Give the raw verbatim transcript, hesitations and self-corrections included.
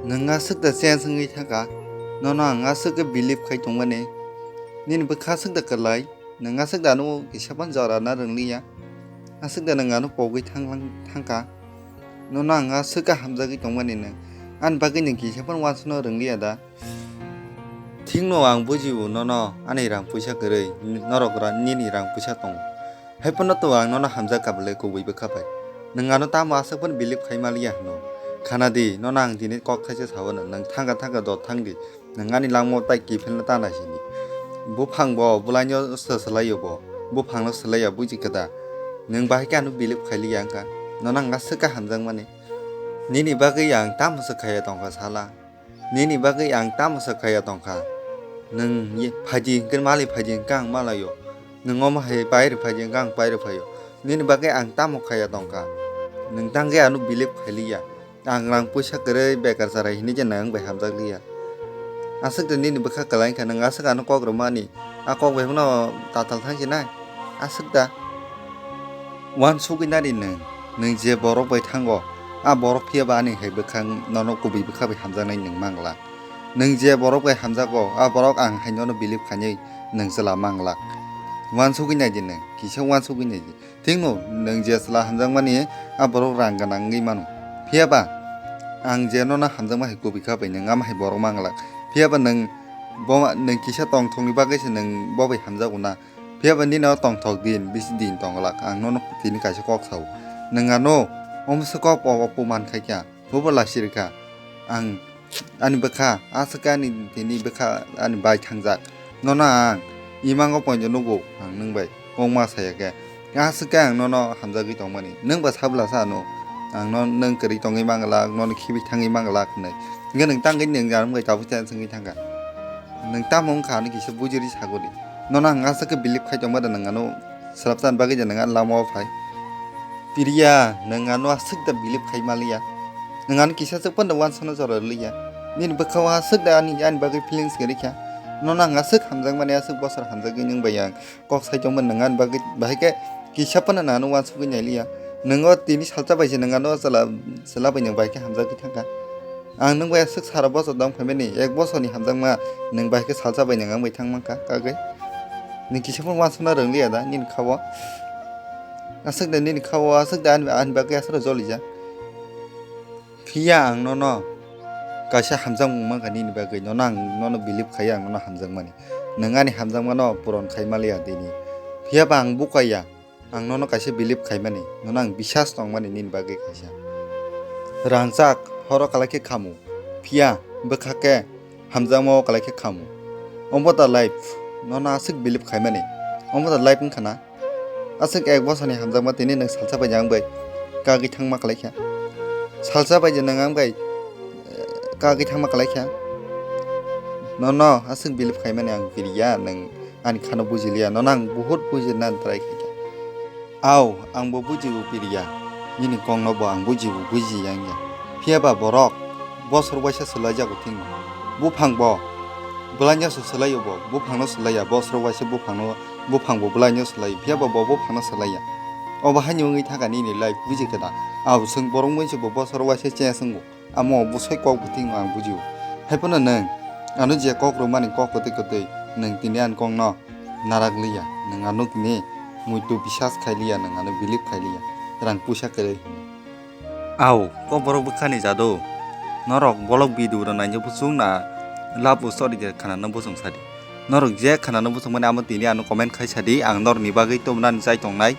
Nwng aswk da change wngwi thangkha, nono ang aswk khe believe khai tongmani. Nini bwkha aswk da kwlai, nwng aswk da ano kisa phano jora na rwngliya. Aswk da nwng ano pogwi thanglang-, thangkha. Nono ang aswk khe hamjagwi tongmani nwng. Ani bagwi nwng kisa phano uansukna rwngliya da. Thikno ang bujio nono ani rang puisa kwrwi, norok ra-, nini rang puisa tongo. Haiphano to ang nono hamjakha bwle kubui bwkha bai. Nwng ano tamo aswk phano believe khai maliya hwno. Khana di, nono ang tini kok thaisa sao no, nwng thangkha thangkha dot thang di. Nwng ani langmao tai kiphilna ta naisini. Buphang bo bwlaino se swlaio bo. Buphangno swlaiya buji khe da. Nwng bahai khe ano believe khailiya wngkha. Nono ang aswk khe hamjakmani. Nini bagwi ang tamo se khaiya tongkha sala. Nini bagwi ang tamo se khaiya tongkha. Nwng ye-, phaidi hwnkhe mali phaidi hwnkhe ang malaio. Nwng omo hai pairwi phaidi hwnkhe ang pairwi phaio. Nini bagwi ang tamo khaiya tongkha. Nwng tangwi ano believe khailiya. Ang rang puisa kwrwi bekar chara hinwi je nwng bai hamjakliya. Aswk de nini bwkha kwlai wngkha, nwng aswk ano kok rwmani. A kok bai phano tatal thang sinai. Aswk da. Uansugwi nadi nwng, nwng je borok bai thango, a borok phiya ba ani hai bwkha nono kubui bwkha bai hamjaknai nwng manglak. Nwng je borok bai hamjago, a borok ang hai nono believe khainai nwng chwla manglak. Uansugwi naidi nwng, kisa uansugwi naidi. Thikno nwng je chwla hamjakmani, a borok rang gwnang wngwi mano. Phiya ba ang je nono hamjakma hai kubui kha bai nwng ama hai borok manglak. Phiya ba nwng bo, nwng kisa tongthokni bagwi se nwng bo bai hamjago na. Phiya ba nini o tongthok din, bisi din tonglak, ang nono tini kaisa kok sao. Nwng ano omo se kok o, opo man khai kha, bobo lasi rwkha. Ang ani bwkha, aswk ani tini bwkha ani bai thangjak. Nono ang imango poito nugo, ang nwng bai kok ma saya khe. Aswk khe ang nono hamjagwi tongmani. Nwng ba sabla sa ano. Ang no nwng kwrwi tongwi manglak, nono khibi thangwi manglak hinwi. Hwnkhe nwng tangwi nwng ang bai tabuk chance wngwi thangkha. Nwng tamo wngkha ano kisa bujiri sagori. Nono ang aswk khe believe khai tongma da nwng ano swrapsa bagwi je nwng ano lama o phai. Piriya, nwng ano aswk da believe khai maliya. Nwng ano kisa swk phano uansukna jora rwliya. Nini bwkha o aswk da ani, ani bagwi feelings kwrwi kha. Nono ang aswk hamjakmani, aswk bosor hamjagwi nwng bai ang kok sai tongmani nwng ani bagwi, bahai khe kisa phano nwng ano uansugwi nailiya. Nwng o tini salsa bai se nwng ano chwla, chwla bai nwng bahai khe hamjagwi thangkha. Ang nwng bai aswk sara bosor dong phaimani, ek bosorni hamjakma nwng bahai khe salsa bai nwng ang bai thang mankha kagwi. Nwng kisa phano uansukna rwngliya da nini kha o? Aswk da nini kha o, aswk da ani, ani bagwi aswk jolijak. Phiya ang nono kaisa hamjakmung mankha nini bagwi, nono ang nono believe khaiya ang nono hamjakmani. Nwng ani hamjakmano puron khai maliya tini. Phiya ba ang bukaiya, ang nono kaisa believe khaimani, nono ang bisas tongmani nini bagwi kaisa. Rangchak horo kalai khe khamu, phiya bwkha khe hamjakma o kalai khe khamu. Omo da life, nono aswk believe khaimani. Omo da life wngkha na? Aswk ek bosorni hamjakma tini nwng salsa bai ang bai kagwi thangma kalai kha. Salsa bai je nwng ang bai, eh, kagwi thangma kalai kha. Nono aswk believe khaimani ang piriya, nwng ani khano bujiliya. Nono ang buhut bujina try khaikha. Au, ang bo bujigo piriya. Nini kokno bo ang bujigo, bujiya wngya. Phiya ba borok bosor waisa swlaijago thwngwi. Buphang bo bwlaino se swlaio bo, buphangno swlaiya, bosor waisa buphangno, buphang bo bwlaino swlai, phiya ba bo buphangno swlaiya. Obo haino wngwi thangkha nini life, buji khe da? Au, chwng borok mui se bo bosor waisa change wngo. Amo bwsai kok bwtwi ang bujio. Haiphano nwng ano je kok rwmani kok kwtwi kwtwi, nwng tini ani kokno narak liya, nwng ano tini muitu bisas khai liya, nwng ano believe khai liya, rang puisa kwrwi hwnwi. Au, kok borok bwkhani jado. Norok bolok video rw naina bwswk na love story de khanana bwswng sadi. Norok je khanana bwswng mani amo tini ano comment khai sadi, ang norokni bagwi tubunani chai tongnai.